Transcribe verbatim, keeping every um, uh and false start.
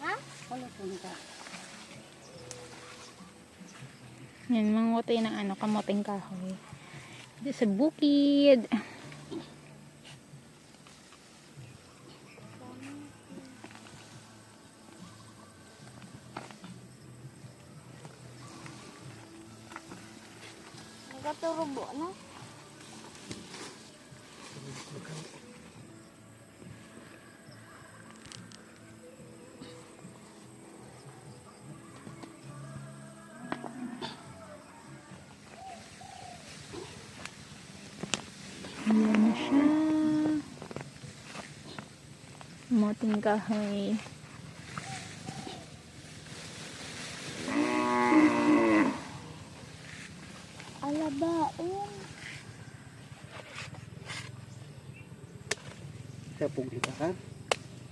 Ha? Ano po nito? Yan, manguti ng ano, kamoteng kahoy. Dito sa bukid. Nagkaturubo na. Ayan na siya. Moting kahoy. Alabaon. Sa pugli ka, ha?